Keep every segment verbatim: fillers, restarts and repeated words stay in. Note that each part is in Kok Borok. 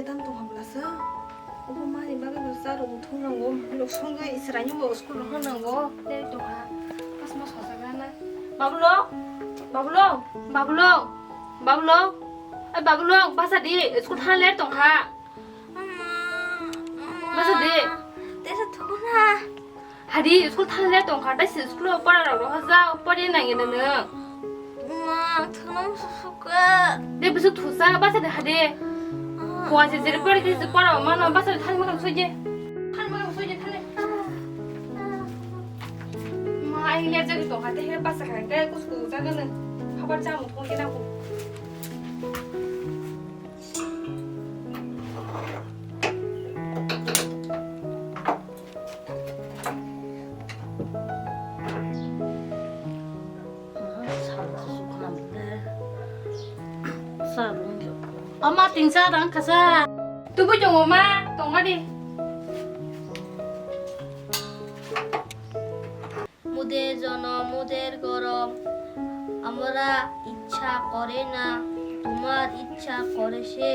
Dam tong hamlasa. Obo mani bagwi bo cha rok thung nango. Lok songwi chwraino bo school rok nango. Tei tongha. Pas mas hojagra na. Babulo. Babulo. Babulo. Babulo. Ai Babulo, basa di. School thang ler tongkha. Basa di. Tesa thukuna. Hadi, school thang le tong kha, tei school o pora rok rohorjak, pori nang ya nang. Ma, thwngno mususuka. De, bwswk thusa, basa de hadi. Kuwa se jere pori khe se pora mano, basa de thani makam soje. Thani makam soje, thani. Ma, ai le jagwi tong kha, tei basa kha, tei kusuku jagwi nang. Habar jamu thong khe nang. Ama tingsa dang kasa. Tubu jongo ma, tonga di. মোদের জনম, মোদের গরম, আমরা ইচ্ছা করে না, তোমার ইচ্ছা করেছে।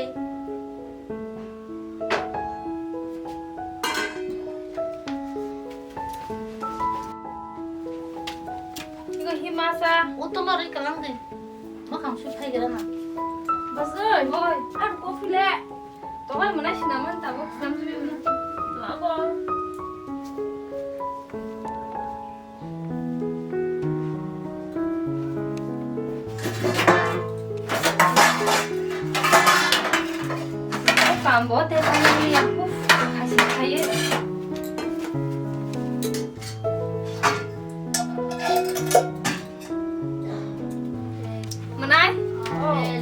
Igo himasa. Uto lori kalang de. Makam su thai gira na. Bas oi, oi, ar kopi le. Tobar mwnai sinaman tabuk sinam suri mwnai. Lago. Kambo te tangni ya kuf khasi khaye. Mwnai?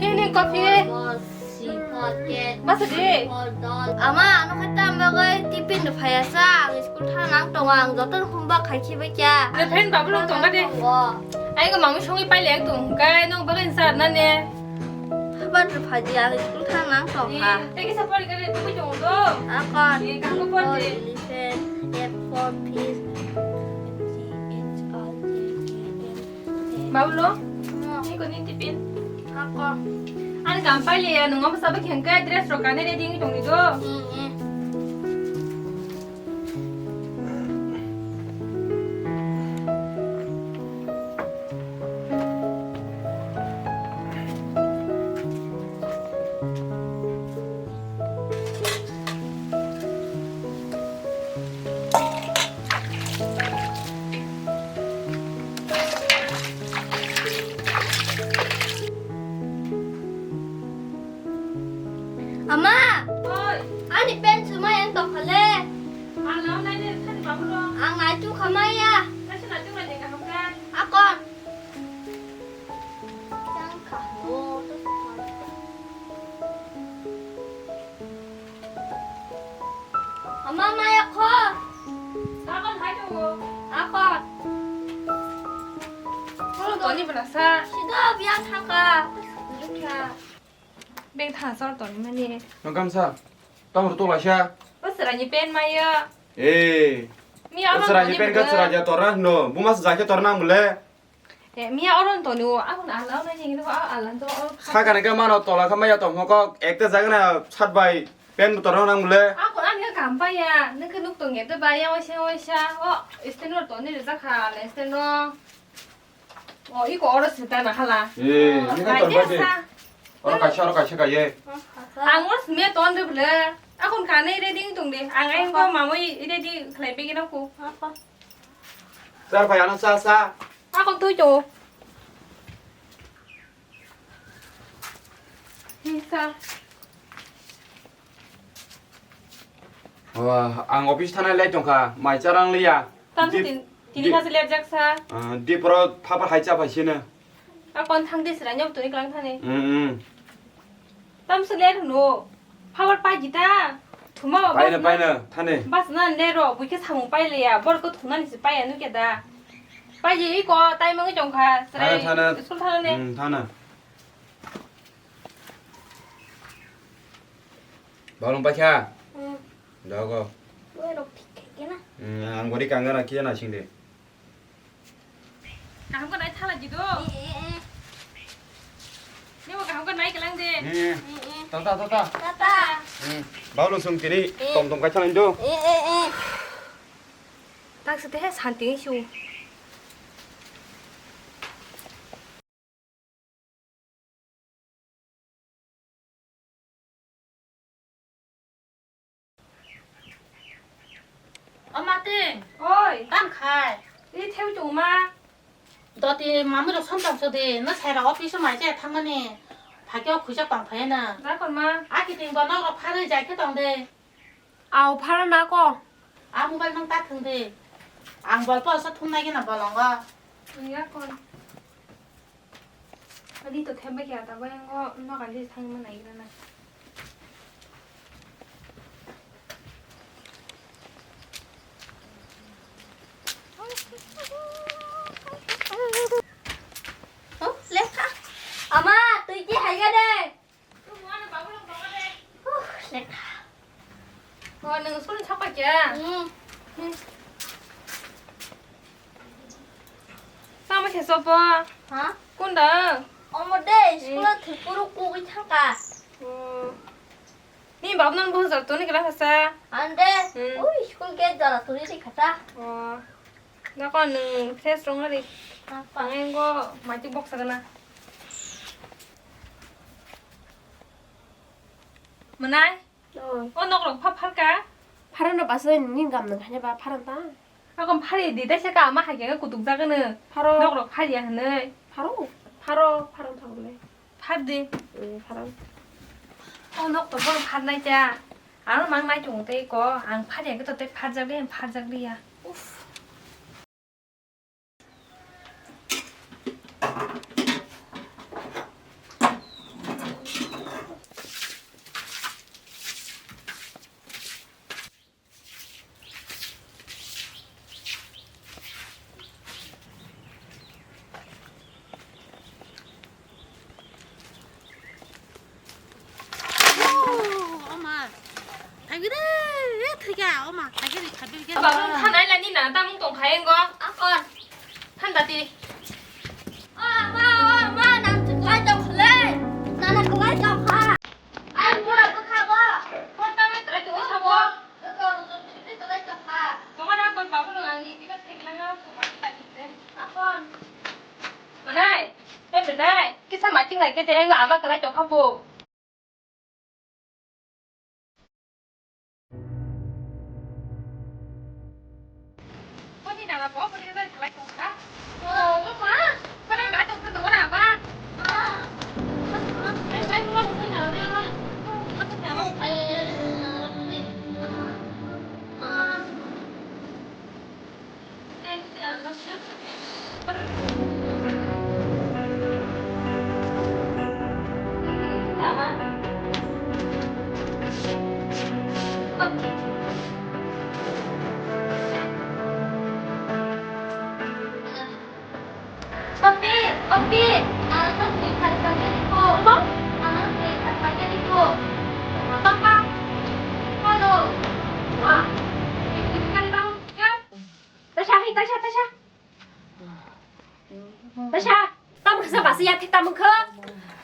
Kini kopi. Masa di? Ama, ano khe tam bagwi tiffin rw phaiya sa, ang school thang nang tongo, ang joto ni homework khai khibai kya. Nw phen babu rok tongma de. Ai go mamu songwi pai le ang tong kai, nw bagwi sa na ne. Habar rw phai di, ang school thang nang tong kha. Tei kisa pori kare tubui tong do. Akon. Ni kang ko pori. Elephant, apple, fish. Babulo, ni ko ni tiffin. Ako. Ani kam pai le ya, nung obo sabai kheng kai dress rok kane ready wngwi tongni do. Ama! Oi! Ani pen sumai ang tongkhale. Ang nai ne thani babu no. Ang nai tu khamaya. Nasi nai tu nai kaham kai. Akon. Yang kahmo. Ama maya kho. Sakon hai tu. Akon. Kolo toni bela sa. Sida biang thangka. Beng thang sor toni mani. Nokam sa. Tamo to laisa. Pasra ni pen maya. Eh. Mi aro Pasra ni pen ka sra ja torna no. Buma sa ja ke torna mule. Eh, miya oro toni o, akon ala na ni ko ala to o. Sakani ka mano tola ka maya tong ko ekta jaga na sat bai pen butor nang mule. Akon ani ka kam pa ya, nang ka nuk tong ya to ba ya waisa waisa. O, stand ro toni re jakha, ala stand ro. O, iko oro sita na hala. Eh, ni ka ton ba de. Oro kaisa, oro kaisa ka ye. Ang oro sime ton de bule. Akon kanai ready tong de. Ang ai ko mamoi ready khlai begi na ko. Sir, phai ano sa, sa. Ako tui to. Hi, sir. Wah, ang office thanai lai tongkha, mai charang liya. Tam Dip-, tini dip-, kasi lep jak, sir. Ah, dipro phapar hai cha phai sino. Akon thang di sira nyok tuni klang thani. Mm, mm. Tam se ler no. Power pai jita. Thuma ba Paina, bas na. Paina, thane. Bas na le ro, bui ke samung pai le ya. Bor ko thuna ni se pai anu ke da. Pai je i ko tai mang jong kha. Thana, Srai thana. School thana ne. Hmm, thana. Balong pai kha. Hmm. Dogo. Boi rok thik khai kena. Hmm, ang bori kanga na kia na sing de. Kaham ka nai thala jido. Eh, eh, eh. Nemo kaham ka nai kelang de. Eh. Eh, eh. Tata, tata. Tata. Hmm. Baulo sung tini. Eh. Tom tom kaisa nai do. Eh, eh, eh. Tak sete he santi su. O Martin. Oi. Tang khai. Ri theu chuma. Doti mami rok som tang sodi. No sai ra office o mai che thang mani. Phakhe o khuisa pang phai na. Ra kon ma. A kiting bo nok rok pharwi jai khe tong de. Au phara na ko. A mobile mang ta thung de. Ang bol po sa thum nai gina bolongo. Iya kon. Adi to themba kya ta bayang o nok ali thang ma nai gina na. Oh, lekha. Ama, tui ki hai ga de. Huh, lekha. Oh, nung school ni sakpa kya? Hmm. Hmm. Tamo khe sopo? Ha? Kunda? Omo de, hmm, school o thwipuru kugui thangka. Oh. Ni bab non bo jar toni kela hasa? Ande, hmm, ui school gate jala turi ri khata. Oh. Dakon nung fresh rong ri. Apa? Pangengo mati box gana. Mwnai? Oi. O nokrok pha pharka? Pharano basai nini gam nang hanya ba pharan ta? Akon phari di dai se ka ma hai khe kutuk jagano. Pharo. Nokrok phari ya hwnwi. Pharo. Pharo, pharan thang le. Phar di. Eh, pharan. O nok to bono pharnai ta. Ano mang nai tung tei ko, ang phari ya khe to tei pharjak le, pharjak le ya. Uff. Oh, oma. Thagire, thika, oma. Thagire, thagire. Babu, thanai lani na, tamung tong khayengo. Akon. Thanda ti. Oh, ma, oh, ma, nang tu kwlai tong khlai. Nana kwlai tong kha. Ai, mura bwkha bo. Hor tamai trai tu sabo. Tongana kon babu no ani tiba thekla nga ko mati ta kite. Akon. Benai, eh benai, kisa mating lai kete engo ama kelai tokha bo. Koni nana bo, koni nana kelai tokha. Oh, ma. Papi, papi, ang ang twi khat paikani ko. Ano? Ang ang twi khat paikani ko. Papa. Hello. Wa. Twi khat bang. Tasha, hey, Tasha, Tasha. Tasha. Tam khe sa basi ya thik tam khe.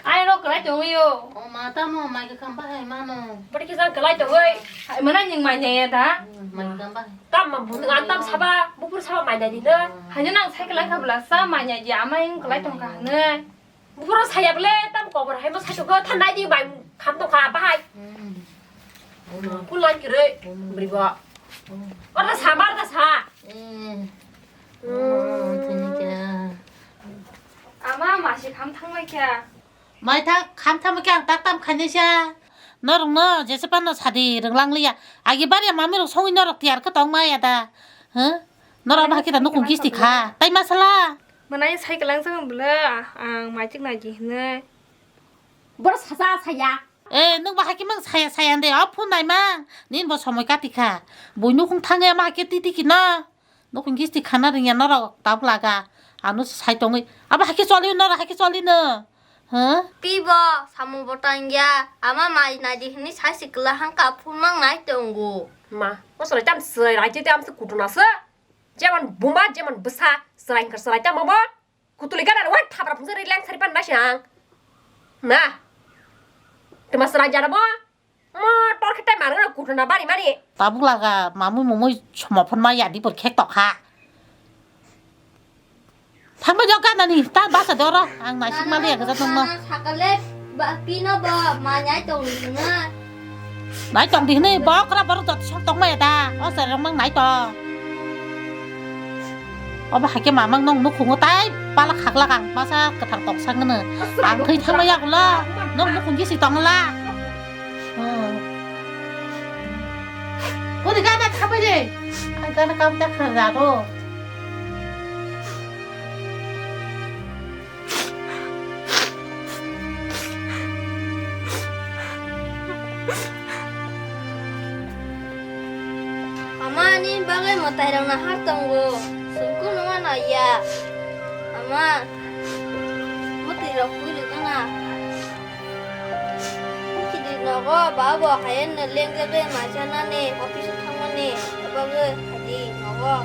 Ai ro kwlai tongwi o. O ma tamo mai khe kham bahai mano. Bari khe sa kwlai tongwi. Hai mana ning mai nai ya da. Mai kham bahai. Tam ma bu nang tam saba, bupur saba mai nai di na. Hanya nang sai kwlai kha bla sa mai nai di ama ing kwlai tong kha hne. Bupur saya ble tam kobor hai ma sai tong kha thanai di mai kham tong kha bahai. Pulan kire briba. Ora sa mar da sa. Hmm. Ama masi kham thangbai kha. Mai tha kham thangbai kha ang tak tam khainai sa. Norok no jese pano sadi rwnglang liya. Agi bari mami rok songwi norok tiyar khe tong maya da. Huh? Norok bahai khe da nukung kisti kha. Tai masala. Manai sai kwlang jang bwle ang maitik naidi hinwi. Boro sasa saya. Eh, nwng bahai khe mang saya saya de. O phone nai mang. Nin bo somoi kati kha. Bui nukung thangya ma khe titi kino. Nukung kisti khana ringya norok tabuk laga. Ano sai tongwi. Abo hai khe choli norok hai khe choli no. Huh? Twi bo samung bo tangya. Ama mai naidi hinwi sai sikla hangka phone mang nai tongo. Ma, o sorai tam sorai raiti tam se kutuna se. Jemon buma, jemon bwsa, sorai hangka sorai tam bo. Kutuli gana wa thapra phungsa ri leng sari pan nasi ang. Na. Tma srang jana bo? Mo tor khe tai manwi rok kuthuna bari mani. Tabuk laga mamui mumui somo phon ma yadi por khek tokha. Thangbai jok ganani ta basa doro ang naisik mali ya gajak tongno. Mana sakale ba pino ba ma nyai tong ni na. Nai tong di hini bokra borok jot sok tong maya ta. O sari rok mang nai tong. Obo haikhe mamang nong nukhungo tai pala khaklak ang masa kwthang toksa gwnw. Ang thwi thangma yagulo nong nukhung gisi tongla. Hmm. Kodi gana thangbai de. Ang gana kam ta khara jago. Ama, ani bagwi mwtairokno har tongo, chwng kunu wano ya. Ama, mwtairok puri gana. Chidi nogo, babo, hayano lengjagwi maichanani, office-o thangmani, bagwi hadi nogo.